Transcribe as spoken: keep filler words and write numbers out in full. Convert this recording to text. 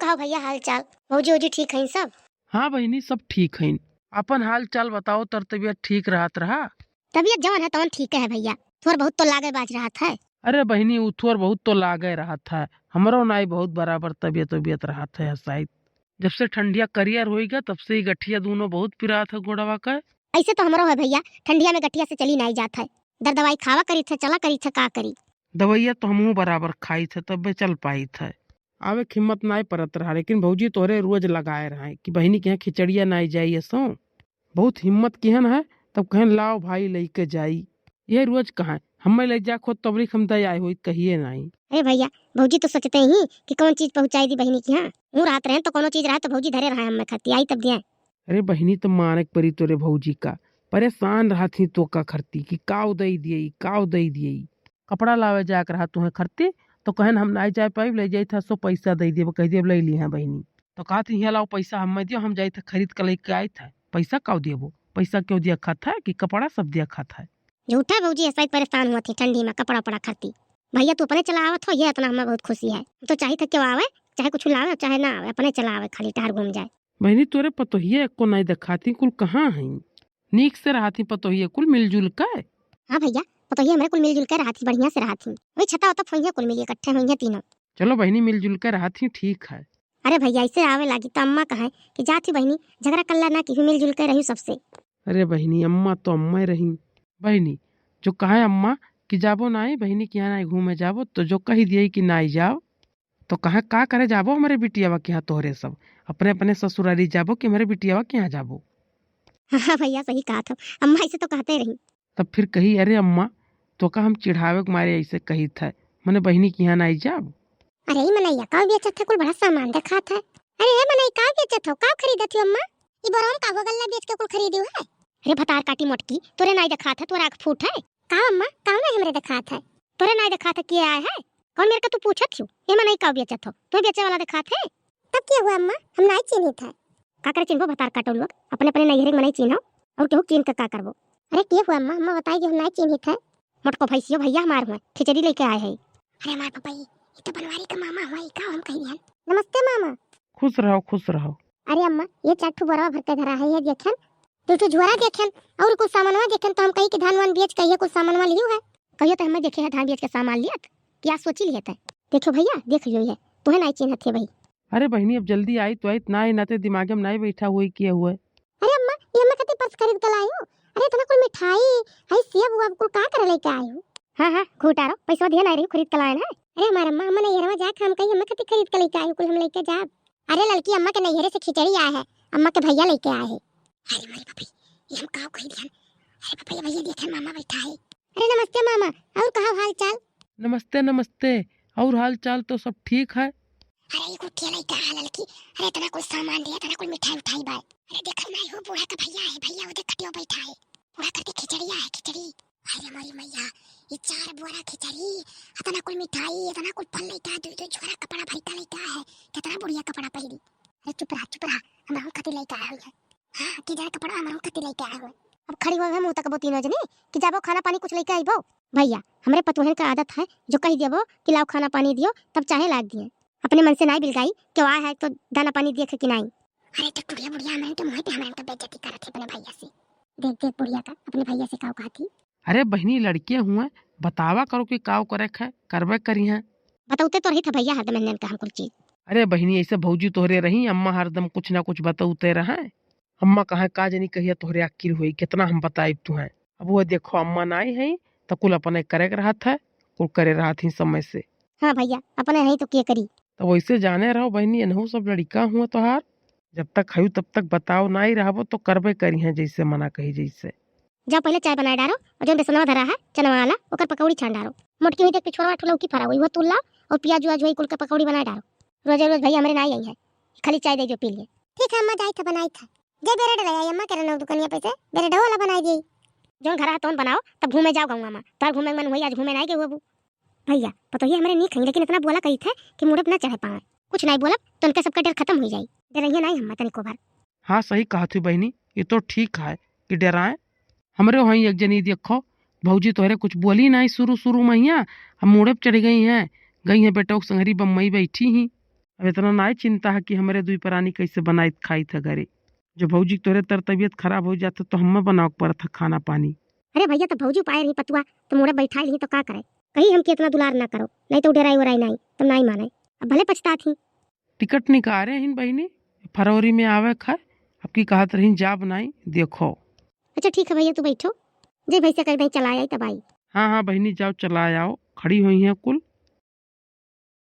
का भैया हाल चाल? भौजी ओजी ठीक हईन सब? हाँ बहिनी, सब ठीक हईन। अपन हाल चाल बताओ, तोर तबियत ठीक रहत रहा? तबियत जवन है तवन ठीक है भैया, थोर बहुत तो लागे बाज रहत है। अरे बहिनी, उ थोर बहुत तो लागे रहत है, हमरो नाई बहुत बराबर तबियत उबियत रहत है शायद। जब से ठंडिया करियर होई गा, तब से ही गठिया दूनो बहुत पिरात है गोड़वा का। ऐसे तो हमरो है भैया, ठंडिया में गठिया से चली नाई जात है। दर दवाई खावा करीत है, चला करीत है, का करी? दवाइया तो हमहू बराबर खाइत है, तब्बे चल पाइत है। आवे के हिम्मत नाई परत रहा, लेकिन भौजी तोहरे रोज लगाए रहे कि बहिनी के यहाँ खिचड़िया नाई जाई असो। बहुत हिम्मत किहन है, तब कहन लाओ भाई लइके जाई। ये रोज कहाँ हमें ले जा खुद तबरी हम दे आए होई कहिए नाई। अरे भैया, भौजी तो सोचते ही कि कौन चीज पहुँचाई दी बहिनी के यहाँ। मुँह रात रहे तो कोनो चीज रहे तो भौजी धरे रहे हमें खाती आई तब दिया। अरे बहिनी, तो माने के परी तोरे भौजी का, परेशान रहत ही तो का खरती कि काव दई दिए, काव दई दिए। कपड़ा लावे जाए के रहा तुहें खरती, तो कहन हम नाई जाए पाइब, ले जाई था सो पैसा दई देब, कह देब ले ली हैं बहिनी। तो कहत ही, "हियाँ लाओ पैसा हमें दियो, हम जाई था खरीद के लेके आई था।" पैसा काव देबो, पैसा क्यों दिया खात है कि कपड़ा सब दिया खात है। झूठा भौजी ऐसा ही परेशान हुआ थी ठंडी में कपड़ा उपड़ा खरती। भैया तू अपने चला आवत हो, ये इतना हमें बहुत खुशी है। हम तो चाही था क्यों आवे, चाहे कुछ लावे चाहे ना आवे, अपने चला आवे, खाली टहर घूम जाए। बहिनी, तोरे पतोहिया एको नाई देखाती, कुल कहाँ हईं? नीक से रहत ही पतोहिया कुल मिलजुल के? हाँ भैया, पतोहिया हमरे कुल मिलजुल के रहत ही, बढ़िया से रहत ही। वही छता होता फोइया कुल मिली इकट्ठे हुई हैं तीनों। चलो बहिनी, मिलजुल के रहत ही, ठीक है। अरे भैया, ऐसे आवे लागी तो अम्मा कहे कि जात ही बहिनी, झगड़ा कल्ला ना की, मिलजुल के रही सबसे। अरे बहिनी, अम्मा तो अम्मा रही। बहिनी, जो कहे अम्मा कि जाबो नाई, बहिनी के यहाँ नाई घूमे जाबो, तो जो कही दिए कि नाई जाओ, तो कहाँ का करे जाबो हमरे बिटियावा के यहाँ तोहरे सब? अपने अपने ससुरारी जाबो कि हमरे बिटियावा के यहाँ जाबो? हाँ भैया, सही कहा था, अम्मा ऐसे तो कहते रही। तब फिर कही, "अरे अम्मा, तो का हम चिढ़ावे के मारे ऐसे कही था, मने बहिनी के यहाँ नाई जाब?" अरे ई मनैया का बेचत है, कुल बड़ा सामान देखात है। अरे हे मनई, का बेचत हो, का खरीदत हो अम्मा? ई बोरवा में का हो गल्ला बेच के कुल खरीदी है? अरे भतार काटी मोटकी, तोरे नाई देखात है, तोरा आँख फूट है। का अम्मा, का नाई हमरे देखात है? तोरे नाई देखात है, के आए है? कौन मेरे का तू पूछत हो? ए मनई का बेचत हो? तू बेचे वाला देखात है? तब के हुआ अम्मा, हम नाई चिन्हित है। का करे चिन्हबो भतार काटो लोग, अपने अपने नैहरे के मनई चिन्हो, और केहू चिन्ह के का करबो? अरे के हुआ अम्मा, अम्मा बताई कि हम नाई चिन्हित है। मोटको भैंसियो भैया हमार हुए, खिचड़ी लेके आए है। अरे हमार पपई, ये तो बनवारी का मामा हुआ, ई का हम कही हन? नमस्ते मामा। खुश रहो, खुश रहो। अरे अम्मा, ये चार ठो बोरवा भर के धरा है, ये देखेन, दो ठो झोरा देखेन, और कुछ सामानवा देखेन, तो हम कही कि धान वान बेच के ये कुछ सामानवा लियो है। कहियो तो हमें देखे है धान बेच के सामान लियत, क्या सोची लिए तय? देखो भैया, देख लियो ये, तुहे नाई चिन्हत है भाई। अरे बहिनी, अब जल्दी आई तो आई, ना आई नाते दिमागे में नाई बैठा हुई किए हुए। अरे अम्मा, ये हमें कति पर्स खरीद के लाई हो? अरे इतना कुल मिठाई, हई सेब उब कुल का करे लेके आई हो? हाँ हाँ, घूटारो, पैसा दिया नाई रही, खरीद के लायन है। अरे हमारे अम्मा, हमने ये रवा जा काम कही, हमें कति खरीद के लेके आई हो, कुल हम लेके जाब। अरे लड़की अम्मा के नैहरे से खिचड़ी आए है, अम्मा के भैया लेके आए है। अरे मोरी बाप रे, ये हम काव कही दिहन? अरे बाप रे, भैया देखे मामा बैठा है। अरे नमस्ते मामा, और कहा हाल चाल? नमस्ते नमस्ते, और हाल चाल तो सब ठीक है। अरे ये कुल के लइका है लड़की, अरे इतना कुल सामान दिया, इतना कुल मिठाई उठाई बा। अरे देखत नाई हो बूढ़ा का भैया है, भैया वो देख कटियो बैठा है, बूढ़ा करके खिचड़ी आए है, खिचड़ी। अरे मोरी मैया, ये चार बोरा खिचड़ी, इतना कुल मिठाई, इतना कुल फल लइका, दो दो झोरा कपड़ा भरी का लइका है, कितना बढ़िया कपड़ा पहनी। अरे चुप रहा, चुप रहा, हमरा हम खातिर लइका आए हुए हैं। हाँ, के जाने कपड़ा हमरा हम खातिर लइका आए हुए। अब खड़ी हुए हम तक बो तीनों जनी कि जाबो खाना पानी कुछ लइका आइबो। भैया, हमरे पतोहन का आदत है, जो कही देबो कि लाओ खाना पानी दियो, तब चाहे लाग दिए। अपने मन से नाई बिलगाई, क्यों आए है तो दाना पानी दिए कि नाई। अरे तो टुड़िया बुढ़िया, हमरे तो मुँह पे हमरे तो बेइज्जती करत है अपने भैया से। देख देख बुढ़िया का, अपने भैया से काव कहती। अरे बहिनी, लड़के हुए, बतावा करो कि काव करे है, करबे करी हैं। बताउते तो रही था भैया, हरदम इन्हन का हम कुल चीज। अरे बहिनी, ऐसे भौजी तोहरे रही, अम्मा हरदम कुछ ना कुछ बताउते रहे। अम्मा कहे का जनी कहिया तोहरे अक्किल होई, कितना हम बताइब तुहें। अब वो देखो अम्मा नाई है, तो कुल अपने करे के रहत है, कुल करे रहत ही समय से। हाँ भैया, अपने है तो के करी। तो वैसे जाने रहो बहिनी, एनहू सब लड़िका हुआ तोहार, जब तक हयू तब तक बताओ नाई रहबो तो करबे करी हैं जैसे मना कही जैसे। जा पहले चाय बनाए डारो और जौन बेसनवा धरा है चनवा वाला ओकर पकौड़ी छान डारो। मोटकी हुई देख पिछोड़वा ठो लौकी फरा हुई, वो तूल लाओ और प्याज उआज हुई कुल के पकौड़ी बनाए डारो। रोजे रोज भैया हमरे नाई आई है, खाली चाय दे जो पी लिए। ठीक है अम्मा, जाई था बनाई था। जय ब्रेड ले आई अम्मा, केरे नौ दुकानिया पे से ब्रेड वाला बनाई दी। जौन घर है तौन बनाओ, तब घूमे जाओ गौवा में। तोर घूमे के मन हुई, आज घूमे नाई गए हुए बू। भैया, पतोहिया हमरे नीक हईं, लेकिन इतना बोला कही थे कि मूड़े पे ना चढ़े पावे। कुछ नाई बोलब, तो उनके सबके डर खत्म हुई जाई। डरइया नाई हम तनिको भर। हाँ, सही कहत हुई बहिनी, ये तो ठीक है कि डराए। हमरे वहीं एक जनी देखो, भौजी तोहरे कुछ बोली नाई शुरू शुरू में हियाँ, अब मूड़े पे चढ़ गई हैं, गई हैं बेटा के संगरी बम्बई बैठी ही। अब इतना नाई चिंता है कि हमरे दुई परानी कैसे बनाइत खाइत है घरे। जब भौजी के तोरे तर तबियत खराब हो जात है तो हमें बनावे के पड़त है खाना पानी। अरे भैया, तो भौजी पाए रही पतुआ, तो मोड़ा बैठाई रही तो का करे? कहीं हमके इतना दुलार ना करो, नहीं तो डेराई ओराई नहीं, तब नहीं माने। अब भले पछतात ही। टिकट निकारे हिन बहिनी, फरवरी में आवे खाए, अब की कहत रही जाब नहीं, देखो। अच्छा ठीक है भैया, तू बैठो, जे भैया कह दे चला आई तब आई। हाँ हाँ बहिनी, जाओ चला आओ, खड़ी हुई हैं कुल,